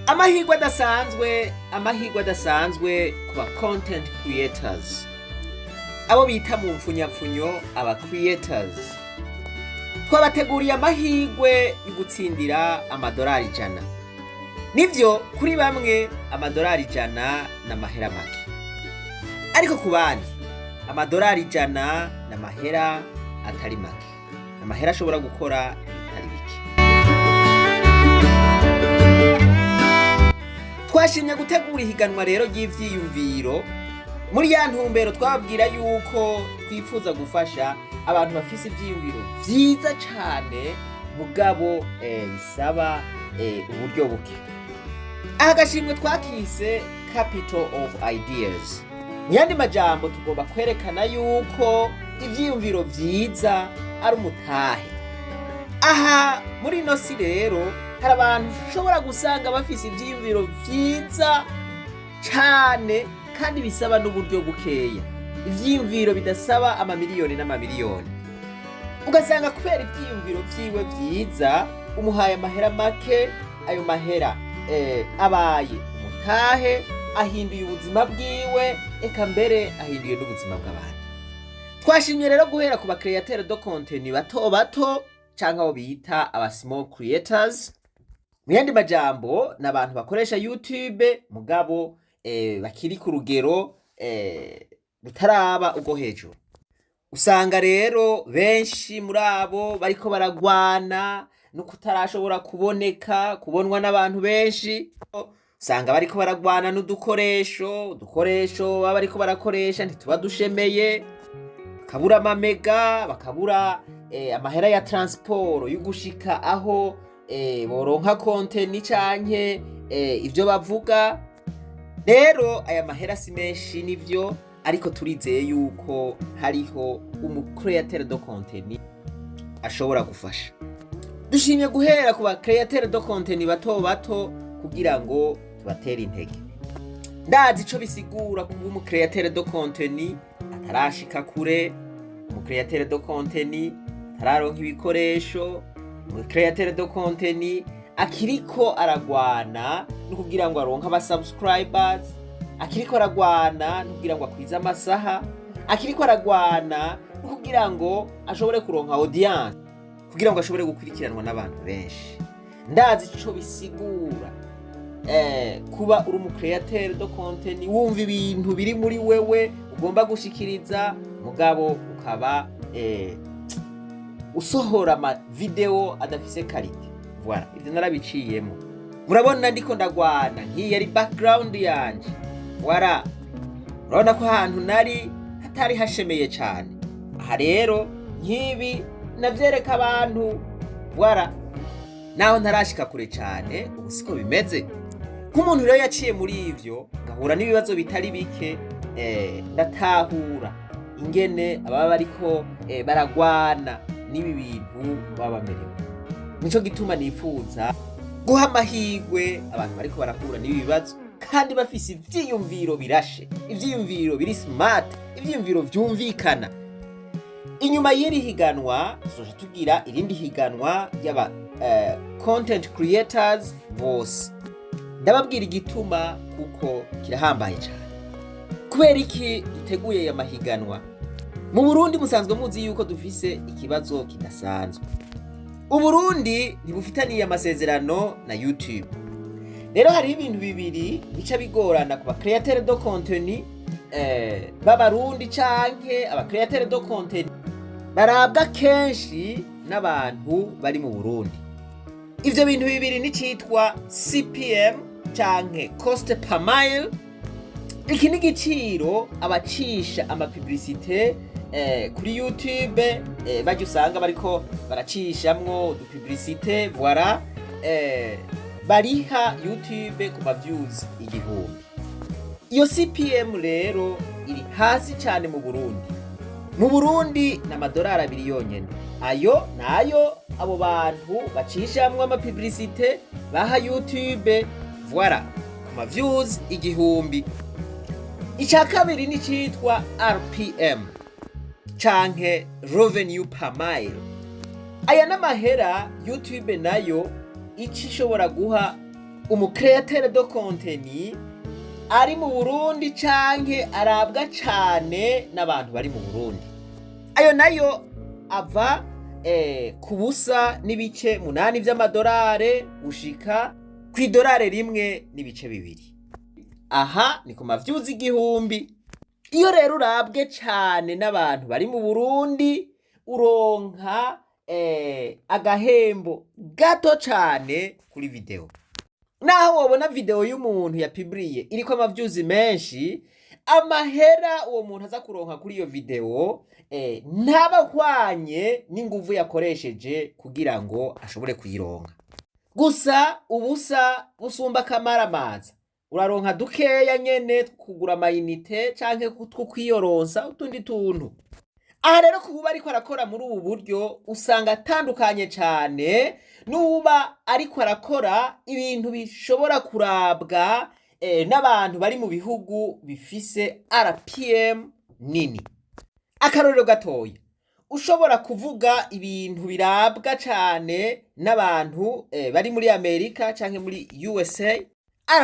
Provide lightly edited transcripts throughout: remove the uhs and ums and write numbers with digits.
Amahirwe adasanzwe, amahirwe adasanzwe ku ba content creators, abo bita mu mfunyapfunyo aba creators. Twabateguriye amahirwe yo gutsindira amadolari 100. Nivyo, kuri bamwe amadolari 100 ni amahera make, ariko ku bandi amadolari 100 ni amahera atari make, amahera ashobora gukora ibitari bike. Twashimye gutegura ihiganwa rero ry'ivyiyumviro muri ya ntumbero twababwira yuko twifuza gufasha abantu bafise ivyiyumviro vyiza cane, mugabo bisaba uburyo buke. Aha gashimwe twakise Capital of Ideas. Mu yandi majambo, tugomba kwerekana yuko ivyiyumviro vyiza ari umutahe. Aha muri ino si rero hari abantu ushobora gusanga bafise ivyiyumviro vyiza cane kandi bisaba n'uburyo bukeya, ivyiyumviro bidasaba amamiliyoni n'amamiliyoni. Ugasanga kubera ivyiyumviro vyiwe vyiza umuhaye amahera make, ayo mahera abaye umutahe, ahinduye ubuzima bwiwe, eka mbere ahinduye n'ubuzima bw'abandi. Twashimye rero guhera ku ba créateur de contenu bato bato, canke abo bita aba small creators. Mu yandi majambo, ni abantu bakoresha YouTube mugabo bakiri ku rugero rutaraba ubwo hejuru. Usanga rero benshi muri abo bariko baragwana no kutarashobora kuboneka, kubonwa n'abantu benshi. Usanga bariko baragwana n'udukoresho, udukoresho baba bariko barakoresha ntituba dushemeye, bakabura amamega, bakabura amahera ya transport yo gushika aho boronka contenu canke ivyo bavuga. Rero aya mahera si menshi nivyo, ariko turizeye yuko hariho umu créateur de contenu ashobora gufasha. Dushimye guhera ku ba créateur de contenu bato bato kugira ngo tubatere intege. Ndazi ico bisigura kuba umu créateur de contenu atarashika kure, umu créateur de contenu atararonka ibikoresho, umu créateur de contenu akiriko aragwana no kugira ngo aronke aba subscribers, akiriko aragwana no kugira ngo akwize amasaha, akiriko aragwana no kugira ngo ashobore kuronka audience, kugira ngo ashobore gukurikiranwa n'abantu benshi. Ndazi ico bisigura kuba uri umu créateur de contenu wumva ibintu biri muri wewe ugomba gushikiriza, mugabo ukaba usohora ama video adafise qualité. Voilà, ivyo narabiciyemo. Murabona ndiko ndagwana, nk'iyi yari background yanje. Voilà, urabona ko ahantu nari hatari hashemeye cane. Aha rero nk'ibi navyereka abantu. Voilà, naho ntarashika kure cane, ubu siko bimeze. Nk'umuntu rero yaciye muri ivyo, ngahura n'ibibazo bitari bike, ndatahura ingene ababa bariko baragwana n'ibi bintu baba bamerewe. Nico gituma nifuza guha amahirwe abantu bariko barahura n'ibi bibazo kandi bafise ivyiyumviro birashe, ivyiyumviro biri smart, ivyiyumviro vyumvikana. Inyuma y'iri higanwa tuzoca tugira irindi higanwa ry'aba content creators bose. Ndababwira igituma, kuko kirahambaye cyane. Kubera iki duteguye aya mahiganwa? Mu Burundi musanzwe muzi yuko dufise ikibazo kidasanzwe. Uburundi ntibufitaniye amasezerano na YouTube. Rero hariho ibintu bibiri bica bigorana ku ba créateur de contenu b'Abarundi canke aba créateur de contenu barabwa kenshi n'abantu bari mu Burundi. Ivyo bintu bibiri ni citwa CPM canke cost per mille. Iki ni igiciro abacisha ama publicité kuri YouTube, barya usanga bariko baracishamwo udu publicité, voilà, bariha YouTube ku ma views 1000. Iyo CPM rero iri hasi cyane mu Burundi. Mu Burundi ni amadolari 2 yonyene. Ayo nayo abo bantu bacishamwo ama publicité baha YouTube, voilà, ku ma views 1000. Icya kabiri ni cyitwa RPM canke revenue per mille. Aya n'amahera YouTube nayo ico ishobora guha Umu créateur de contenu ari mu Burundi canke arabwa cane n'abantu bari mu Burundi, ayo nayo ava ku 0.8 vy'amadolare gushika kw'idolare 1.2. Aha ni ku ma views 1000. Iyo rero urabwe cane n'abantu bari mu Burundi, uronka agahembo gato cane kuri video. Naho wobona video y'umuntu yapibriye iriko ama views menshi, amahera uwo muntu aza kuronka kuri iyo video ntaba ahwanye n'inguvu yakoresheje kugira ngo ashobore kuyironka. Gusa ubusa busumba akamaramaza, uraronka dukeya nyene two kugura ama unités canke two kwiyoronsa utundi tuntu. Aha rero, kuba ariko arakora muri ubu buryo, usanga atandukanye cane n'uba ariko arakora ibintu bishobora kurabwa n'abantu bari mu bihugu bifise RPM nini. Akarorero gatoya: ushobora kuvuga ibintu birabwa cane n'abantu bari muri Amerika canke muri USA,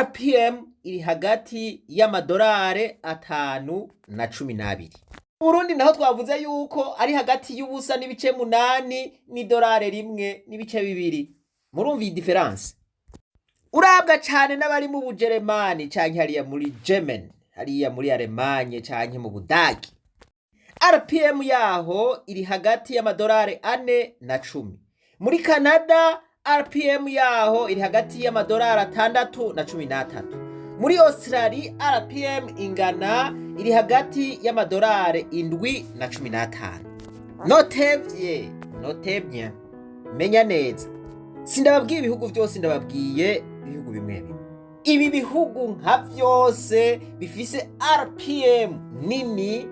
RPM iri hagati y'amadolari 5 na 12. Burundi naho twavuze yuko ari hagati y'0.8 n'idolari 1.2. Murumva iyi différence. Urabwa cane n'abari mu Bujeremani canke hariya muri German, hariya muri Alemanye canke mu Budagi, RPM yaho iri hagati y'amadolari 4 na 10. Muri Canada, RPM yaho iri hagati y'amadolari 6 na 13. Muri Australia, RPM ingana iri hagati y'amadolari 7 na 15. Notevye, notevye, menya neza, sindababwiye ibihugu vyose, ndababwiye ibihugu bimwe bimwe. Ibi bihugu nka vyose bifise RPM nini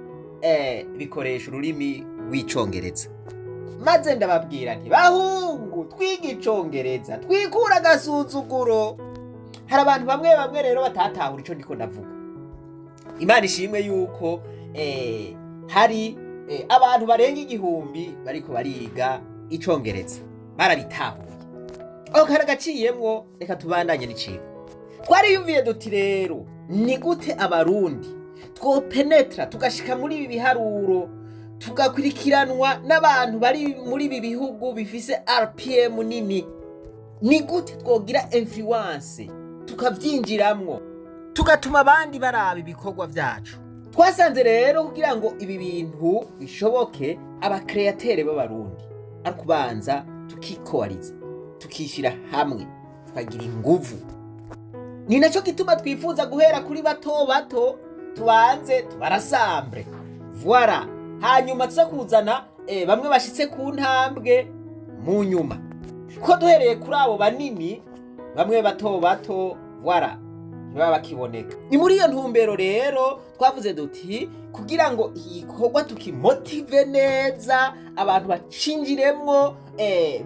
bikoresha ururimi rw'Icongereza. Maze ndababwira nti: "Bahungu, twiga Icongereza, twikura agasuzuguro." Hari abantu bamwe bamwe rero batatahura ico ndiko ndavuga. Imana ishimwe yuko hari abantu barenga 1000 bariko bariga Icongereza, barabitahuye. Aho kari agaciyemwo. Reka tubandanye n'icigwa. Twariyumviye duti: "Rero ni gute Abarundi twopenetra, tugashika muri ibi biharuro, tugakurikiranwa n'abantu bari muri ibi bihugu bifise RPM nini? Ni gute twogira influence, tukavyinjiramwo, tugatuma abandi baraba ibikorwa vyacu?" Twasanze rero kugira ngo ibi bintu bishoboke, aba créateurs b'Abarundi ari kubanza tukikowariza, tukishyira hamwe, tukagira inguvu. Ni nacyo gituma twifuza guhera kuri bato bato, tubanze tubarasambre, voilà, hanyuma tuza kuzana bamwe bashitse ku ntambwe mu nyuma, kuko duhereye kuri abo banini, bamwe bato bato, voilà, ntibaba bakiboneka. Ni muri iyo ntumbero rero twavuze duti: kugira ngo igikorwa tukimotive neza, abantu bacinjiremwo,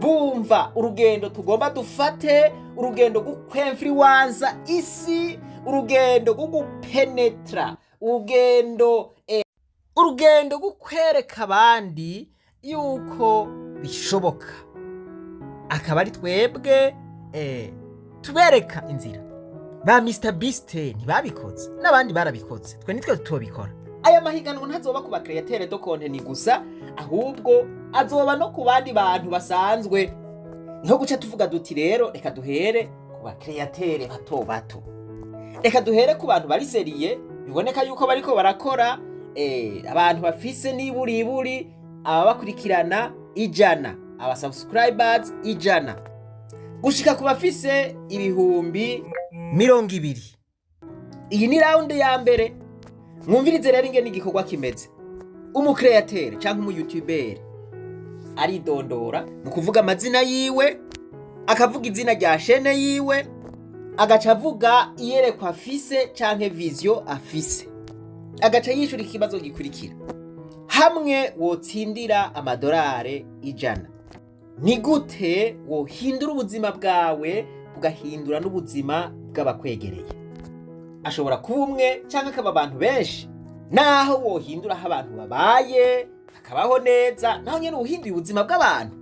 bumva urugendo tugomba dufate, urugendo rwo kwemfiriwanza isi, urugendo rwo gupenetra, urugendo rwo kwereka abandi yuko bishoboka, akaba ari twebwe tubereka inzira. Ba Mr Beast ntibabikoze? N'abandi barabikoze, twe nitwe tutobikora? Aya mahiganwa ntazoba ku ba créateurs de contenu gusa, ahubwo azoba no ku bandi bantu basanzwe. Niho guca tuvuga duti: "Rero reka duhere ku ba créateurs bato bato, reka duhere ku bantu bari sérieux, biboneka yuko bariko barakora, abantu bafise niburiburi ababakurikirana 100, aba subscribers 100, gushika ku bafise 20,000." Iyi ni round ya mbere. Mwumvirize rero ingene igikorwa kimeze. Umu créateur canke umu youtuber aridondora mu kuvuga amazina yiwe, akavuga izina rya chaîne yiwe, agaca avuga iyerekwa afise canke vision afise, agaca yishura ikibazo gikurikira: hamwe wotsindira amadolari 100, ni gute wohindura ubuzima bwawe, bugahindura n'ubuzima bw'abakwegereye? Ashobora kuba umwe cyangwa akaba abantu benshi. Naho wohindura aho abantu babaye, hakabaho neza, naho nyine uhinduye ubuzima bw'abantu.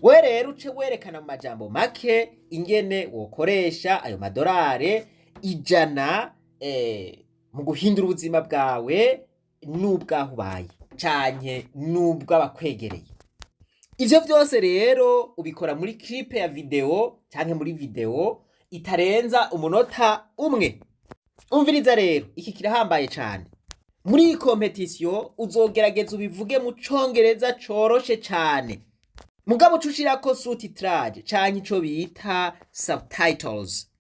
We rero uce werekana mu majambo make ingene wokoresha ayo madorari 100 mu guhindura ubuzima bwawe n'ubwaho ubaye canke n'ubw'abakwegereye. Ivyo vyose rero ubikora muri clip ya video canke muri video itarenza umunota umwe. Umviriza rero, iki kirahambaye cane. Muri iyi compétition uzogerageza ubivuge mu Congereza coroshe cane, mugabo uca ushirako sous-titrage canke ico bita subtitles,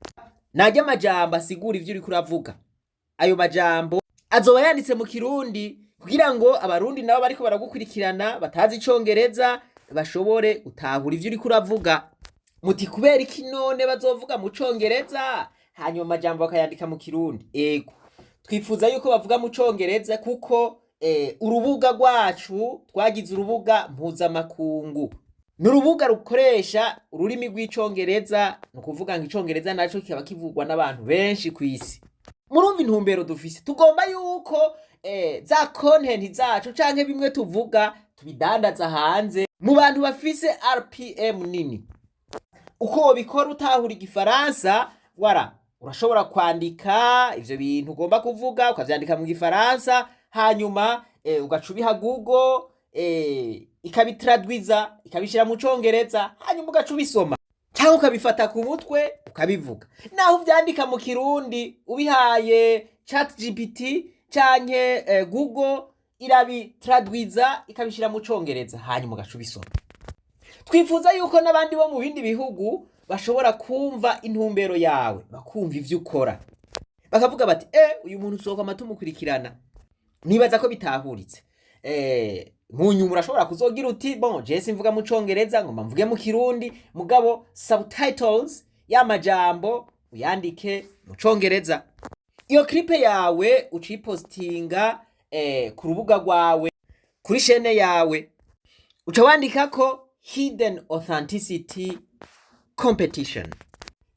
naryo amajambo asigura ivyo uriko uravuga. Ayo majambo azoba yanditse mu Kirundi kugira ngo Abarundi nabo bariko baragukurikirana batazi Icongereza bashobore gutahura ivyo uriko uravuga. Muti kubera iki none bazovuga mu Congereza hanyuma amajambo bakayandika mu Kirundi? Ego, twifuza yuko bavuga mu Congereza kuko urubuga rwacu twagize urubuga mpuzamakungu, ni urubuga rukoresha ururimi rw'Icongereza. Ni ukuvuga ngo Icongereza naco kikaba kivugwa n'abantu benshi kw'isi. Murumva intumbero dufise: tugomba yuko za content zacu canke bimwe tuvuga tubidandaza hanze mu bantu bafise RPM nini. Uko wobikora utahura Igifaransa, wara urashobora kwandika ivyo bintu ugomba kuvuga, ukavyandika mu Gifaransa, hanyuma ugaca ubiha Google, ikabitradwiza ikabishira mu Congereza, hanyuma ugaca ubisoma cyangwa ukabifata ku mutwe ukabivuga. Naho uvyandika mu Kirundi, ubihaye Chat GPT canke Google, irabitradwiza ikabishira mu Congereza, hanyuma ugaca ubisoma. Twifuza yuko n'abandi bo mu bindi bihugu bashobora kumva intumbero yawe, bakumva ivyo ukora, bakavuga bati: "Uyu muntu usohoka amatumukurikirana." Nibaza ko bitahuritse. Mu nyuma urashobora kuzogira uti: "Bon, je simvuga mu Congereza, ngomba mvuge mu Kirundi," mugabo subtitles y'amajambo uyandike mu Congereza. Iyo clip yawe ucipostinga ku rubuga rwawe, kuri chaîne yawe, uca wandikako "Hidden Authenticity Competition".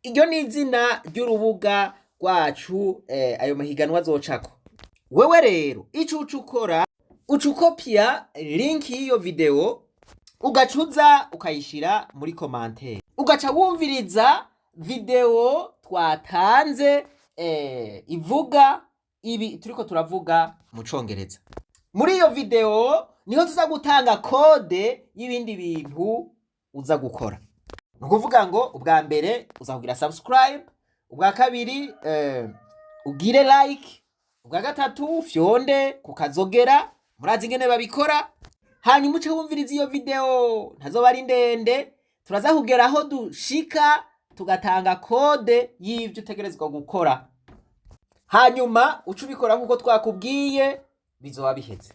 Iryo ni izina ry'urubuga rwacu ayo mahiganwa azocako. Wewe rero ico uca ukora, uca ukopya link y'iyo video, ugacuza ukayishira muri commentaire, ugaca wumviriza video twatanze ivuga ibi turiko turavuga mu Congereza. Muri iyo video niho tuza gutanga code y'ibindi bintu uza gukora. Ni ukuvuga ngo ubwa mbere uza kugira subscribe, ubwa kabiri ugire like, ubwa gatatu fyonde kukazogera. Murazi ingene babikora. Hanyuma uce wumviriza iyo video, ntazoba ari ndende. Turaza kugera aho dushika tugatanga code y'ivyo utegerezwa gukora, hanyuma uca ubikora nk'uko twakubwiye, bizoba biheze,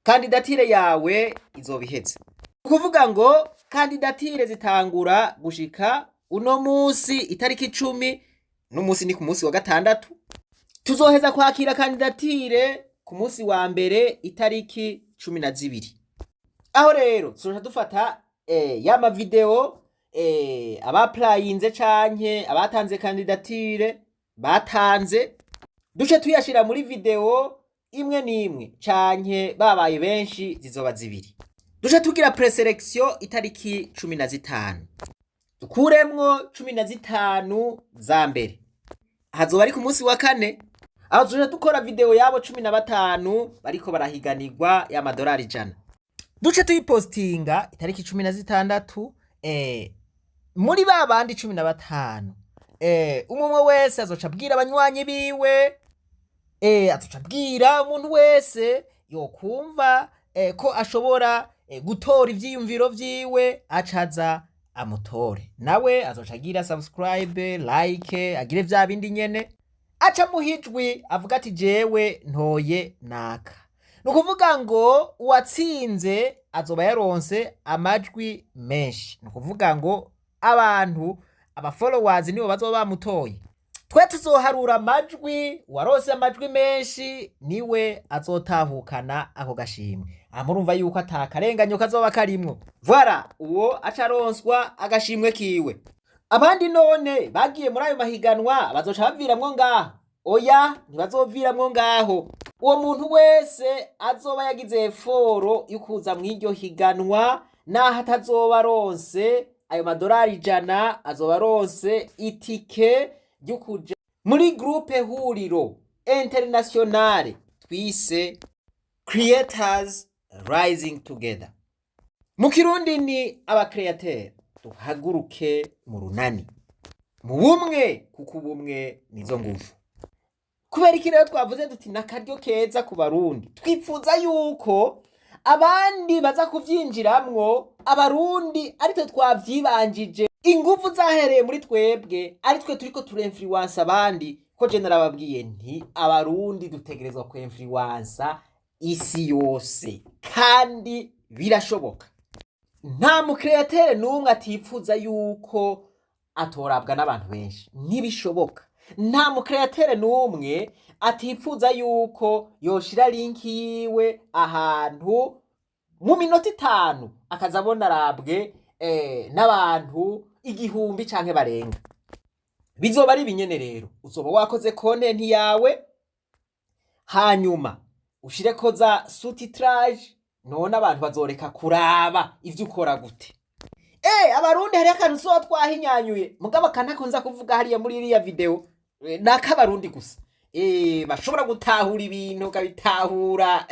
candidature yawe izoba iheze. Ukuvuga ngo candidature zitangura gushika uno munsi itariki 10, n'umunsi ni ku munsi wa gatandatu. Tuzoheza kwakira candidature ku munsi wa mbere itariki 12. Aho rero tuzoca dufata yama video abaplayinze canke abatanze candidature batanze, duce tuyashira muri video imwe n'imwe, canke babaye benshi zizoba zibiri. Duce tugira présélection itariki 15, dukuremwo 15 za mbere. Hazoba ari ku munsi wa kane. Aho tuzoca dukora video yabo 15 bariko barahiganirwa y'amadolari 100, duce tuyipostinga itariki 16. Muri ba bandi 15, umwe wese azoca abwira abanywanyi biwe, azoca abwira umuntu wese yokumva ko ashobora gutora ivyiyumviro vyiwe, acaza amutore. Nawe azoca agira subscribe, like, agire vya bindi nyene, aca muha ijwi, avuga ati: "Jewe ntoye naka." Ni ukuvuga ngo uwatsinze azoba yaronse amajwi menshi. Ni ukuvuga ngo abantu, aba followers, nibo bazoba bamutoye. Twe tuzoharura amajwi, uwarose amajwi menshi niwe azotahukana ako gashimwe. Aha murumva yuko ata karenganyo kazoba karimwo. Voilà, uwo aca aronswa agashimwe kiwe. Abandi none bagiye muri ayo mahiganwa bazoca baviramwo ngaho? Oya, ntibazoviramwo ngaho. Uwo muntu wese azoba yagize effort yo kuza mw'iryo higanwa Naho atazoba aronse ayo madorari 100, azoba aronse itike ryo kuja muri groupe huriro internationale twise Creators Rising Together. Mu Kirundi ni aba créateurs duhaguruke mu runani, mu bumwe, kuko ubumwe nizo nguvu. Kubera iki rero twavuze duti n'akaryo keza ku Barundi? Twifuza yuko abandi baza kuvyinjiramwo, Abarundi aritwe twavyibanjije, inguvu zahereye muri twebwe, ari twe turiko turemfluwansa abandi. Ko je narababwiye nti Abarundi dutegerezwa kwemfluwansa isi yose, kandi birashoboka. Nta mu créateur n'umwe atipfuza yuko atorabwa n'abantu benshi, ntibishoboka. Nta mu créateur n'umwe atipfuza yuko yoshira link yiwe ahantu mu minota 5 akaza abona arabwe n'abantu 1000 canke barenga. Bizoba ari ibinyene rero uzoba wakoze content yawe, hanyuma ushireko za sous-titrage. None abantu bazoreka kuraba ivyo ukora gute? Abarundi hariho akantu tuzoba twahinyanyuye, mugabo akanakunza kuvuga hariya muri iriya video, ni ak'Abarundi gusa bashobora gutahura ibintu ukabitahura.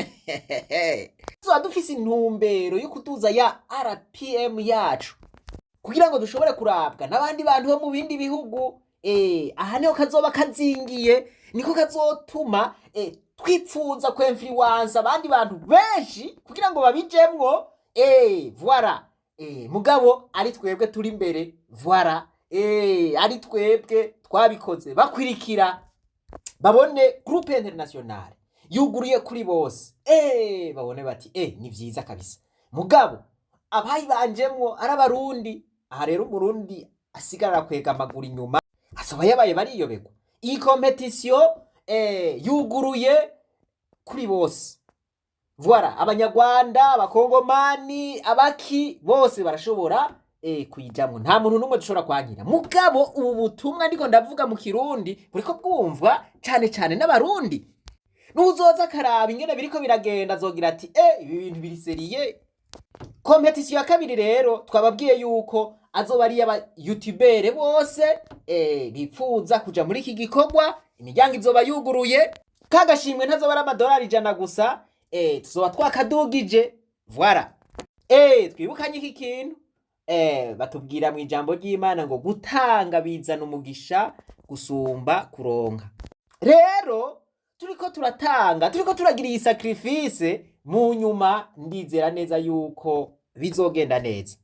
Tuzoba dufise intumbero yo kuduza ya RPM yacu kugira ngo dushobore kurabwa n'abandi bantu bo mu bindi bihugu. Aha niho kazoba kazingiye, niko kazotuma twipfuza kwemfluwansa abandi bantu benshi kugira ngo babijemwo. Voilà. Mugabo ari twebwe turi imbere, voilà. Ari twebwe twabikoze, bakwirikira babone groupe internationale yuguruye kuri bose, babone bati ni vyiza kabisa. Mugabo abayibanjemwo ari Abarundi. Aha rero Umurundi asigarara kwega amaguru inyuma, azoba yabaye bariyoberwa. Iyi compétition yuguruye kuri bose, voilà. Abanyarwanda, Abakongomani, abaki bose barashobora kuyijamwo. Nta muntu n'umwe dushobora kwankira. Mugabo ubu butumwa ndiko ndavuga mu Kirundi buriko bwumvwa cane cane n'Abarundi. N'uzoza akaraba ingene biriko biragenda azogira ati ibi bintu biri sérieux. Compétition ya kabiri rero twababwiye yuko azoba ari iy'aba youtubeurs bose bipfuza kuja muri iki gikorwa. Imiryango izoba yuguruye. Kagashimwe ntazoba ari amadolari 100 gusa, tuzoba twakadugije, voilà. Twibukanye iki kintu, batubwira mu ijambo ry'Imana ngo gutanga bizana umugisha gusumba kuronka. Rero turiko turatanga, turiko turagira iyi sacrifice, mu nyuma ndizera neza yuko bizogenda neza.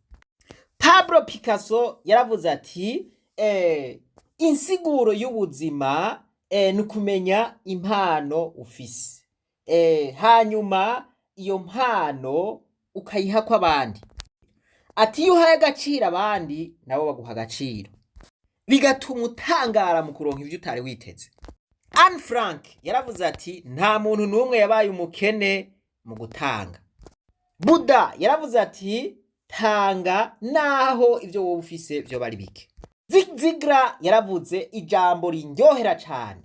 Pablo Picasso yaravuze ati insiguro y'ubuzima ni ukumenya impano ufise, hanyuma iyo mpano ukayiha kw'abandi. Ati iyo uhaye agaciro abandi, nabo baguha agaciro, bigatuma utangara mu kuronka ivyo utari witeze. Anne Frank yaravuze ati nta muntu n'umwe yabaye umukene mu gutanga. Buda yaravuze ati tanga naho ivyo wowe ufise vyoba ari bike. Zig Ziglar yaravuze ijambo rinyohera cane,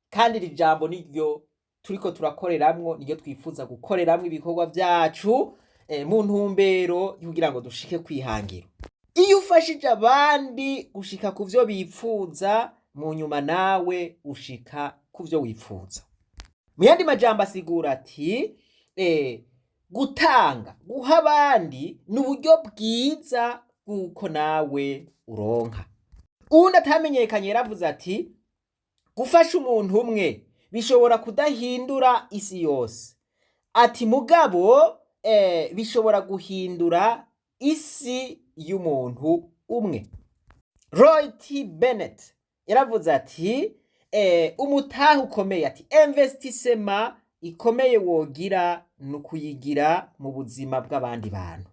kandi iri jambo niryo turiko turakoreramwo, niryo twifuza gukoreramwo ibikorwa vyacu mu ntumbero kugira ngo dushike kwihangiro. Iyo ufashije abandi gushika ku vyo bipfuza, mu nyuma nawe ushika ku vyo wipfuza. Mu yandi majambo asigura ati gutanga, guha abandi ni uburyo bwiza bw'uko nawe uronka. Uwundi atamenyekanye yaravuze ati gufasha umuntu umwe bishobora kudahindura isi yose, ati mugabo bishobora guhindura isi y'umuntu umwe. Roy T Bennett yaravuze ati umutahe ukomeye, ati investissement ikomeye wogira ni ukuyigira mu buzima bw'abandi bantu.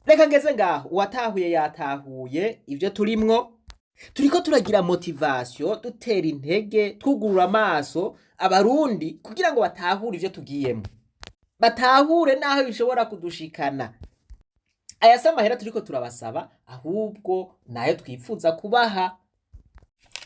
Reka ngeze ngaho. Uwatahuye yatahuye ibyo turimwo. Turiko turagira motivation, dutera intege, twugurura amaso Abarundi kugira ngo batahure ivyo tugiyemo, batahure n'aho bishobora kudushikana. Aya si amahera turiko turabasaba, ahubwo nayo twifuza kubaha.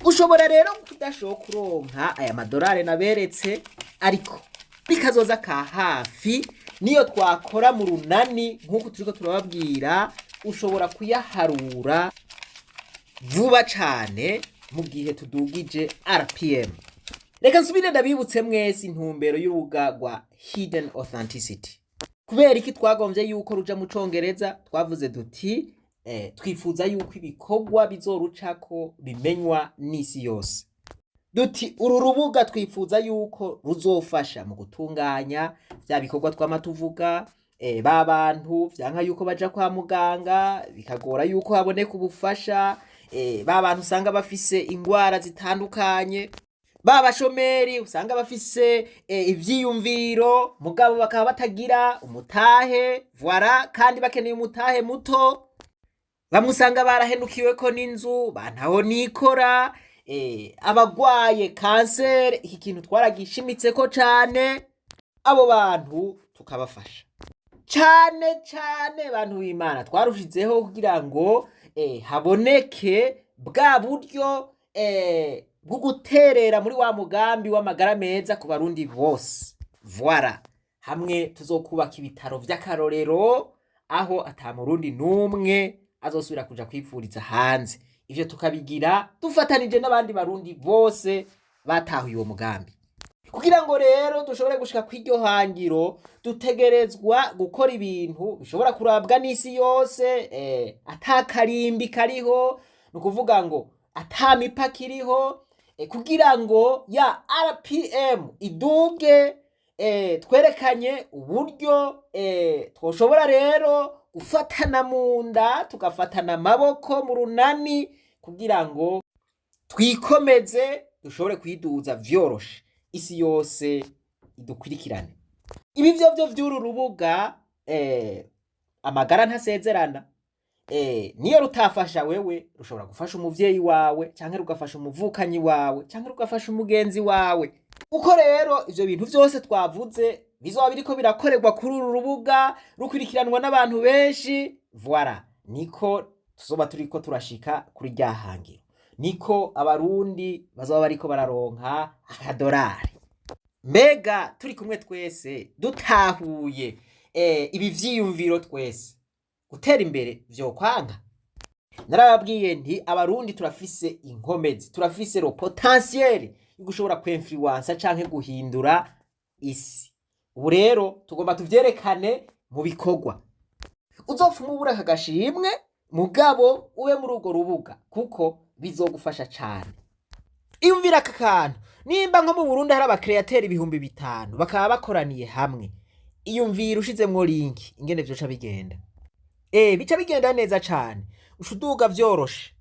Ushobora rero kudashobora kuronka aya madolari naberetse, ariko bikazoza ka hafi. Niyo twakora mu runani nk'uko turiko turababwira, ushobora kuyaharura vuba cane mu gihe tudugije RPM. Reka nsubire ndabibutse mwese intumbero y'urubuga rwa Hidden Authenticity. Kubera iki twagombye yuko ruja mu Congereza? Twavuze duti twifuza yuko ibikorwa bizorucako bimenywa n'isi yose. Duti uru rubuga twifuza yuko ruzofasha mu gutunganya vya bikorwa twama tuvuga, ba bantu vyanka yuko baja kwa muganga bikagora yuko haboneka ubufasha, ba bantu usanga bafise ingwara zitandukanye, ba bashomeri usanga bafise ivyiyumviro mugabo bakaba batagira umutahe, voilà, kandi bakeneye umutahe muto. Bamwe usanga barahenukiweko n'inzu, bantaho nikora, abagwaye kanseri. Iki kintu twaragishimitseko cane, abo bantu tukabafasha cane cane. Bantu b'Imana, twarushizeho kugira ngo haboneke bwa buryo bwo guterera muri wa mugambi w'amagara meza ku Barundi bose, voilà, hamwe tuzokubaka ibitaro vy'akarorero aho ata Murundi n'umwe azosubira kuja kwivuriza hanze. Ivyo tukabigira dufatanije n'abandi Barundi bose batahuye uwo mugambi. Kugira ngo rero dushobore gushika kw'iryo hangiro, dutegerezwa gukora ibintu bishobora kurabwa n'isi yose, ata karimbi kariho, ni ukuvuga ngo ata mipaka iriho, kugira ngo ya RPM iduge, twerekanye uburyo twoshobora rero gufatana mu nda, tugafatana amaboko mu runani kugira ngo twikomeze, dushobore kwiduza vyoroshe, isi yose idukurikirane. Ibi vyo vy'uru rubuga, amagara ntasezerana. Niyo rutafasha wewe, rushobora gufasha umuvyeyi wawe, canke rugafasha umuvukanyi wawe, canke rugafasha umugenzi wawe. Uko rero ivyo bintu vyose twavuze bizoba biriko birakorerwa kuri uru rubuga, rukurikiranwa n'abantu benshi, voilà, niko tuzoba turiko turashika kuri rya hangiro, niko Abarundi bazoba bariko bararonka akadorari. Mbega turi kumwe twese, dutahuye ibi vyiyumviro twese, gutera imbere vyokwanka? Narababwiye nti Abarundi turafise inkomezi, turafise le potentiel yo gushobora kwinfluencer canke guhindura isi. Ubu rero tugomba tuvyerekane mu bikorwa. Uzopfuma ubura aka gashimwe, mugabo ube muri urwo rubuga kuko bizogufasha cane. Iyumvira aka kantu: nimba nko mu Burundi hari abacréateurs 5000 bakaba bakoraniye hamwe, iyumvira ushizemwo link ingene vyoca bigenda. Bica bigenda neza cane, uca uduga vyoroshe.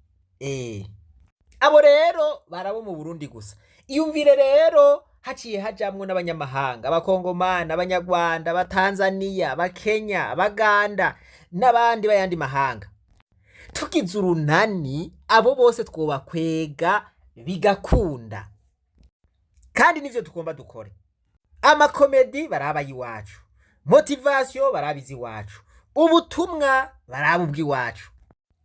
Abo rero barabo mu Burundi gusa. Iyumvire rero haciye hajamwo n'abanyamahanga, Abakongomani, Abanyarwanda, Abatanzaniya, Abakenya, Abaganda n'abandi b'ayandi mahanga. Tugize urunani, abo bose twobakwega bigakunda, kandi nivyo tugomba dukore. Amacomédies baraba iwacu, motivation baraba iziwacu, ubutumwa baraba ubw'iwacu,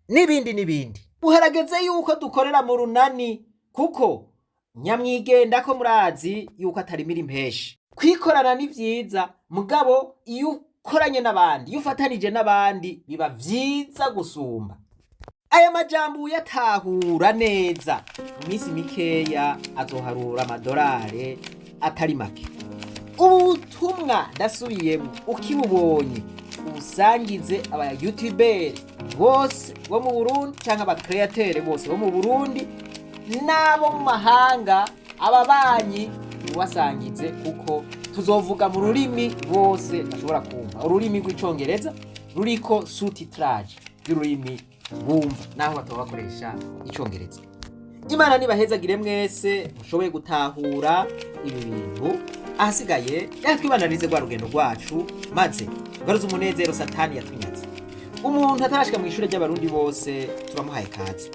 n'ibindi n'ibindi. Buharageze yuko dukorera mu runani, kuko nyamwigenda ko murazi yuko atarimira impeshi. Kwikorana ni vyiza, mugabo iyo ukoranye n'abandi, iyo ufatanije n'abandi, biba vyiza gusumba. Aya majambo uyatahura neza, mu minsi mikeya azoharura amadolari atari make. Ubu butumwa, ndasubiyemo, ukibubonye ubusangize aba youtubeurs bose bo mu Burundi canke abacréateurs bose bo mu Burundi n'abo mu mahanga, ababanyi ubasangize, kuko tuzovuga mu rurimi bose bashobora kumva, ururimi rw'Icongereza ruriko sous-titrage y'ururimi bumva naho bataba bakoresha Icongereza. Imana nibahezagire mwese mushoboye gutahura ibi bintu. Ahasigaye reka twibananize rwa rugendo rwacu, maze tugaruze umunezero Satani yatunyaze. Umuntu atarashika mu ishure ry'Abarundi bose, turamuhaye kaze.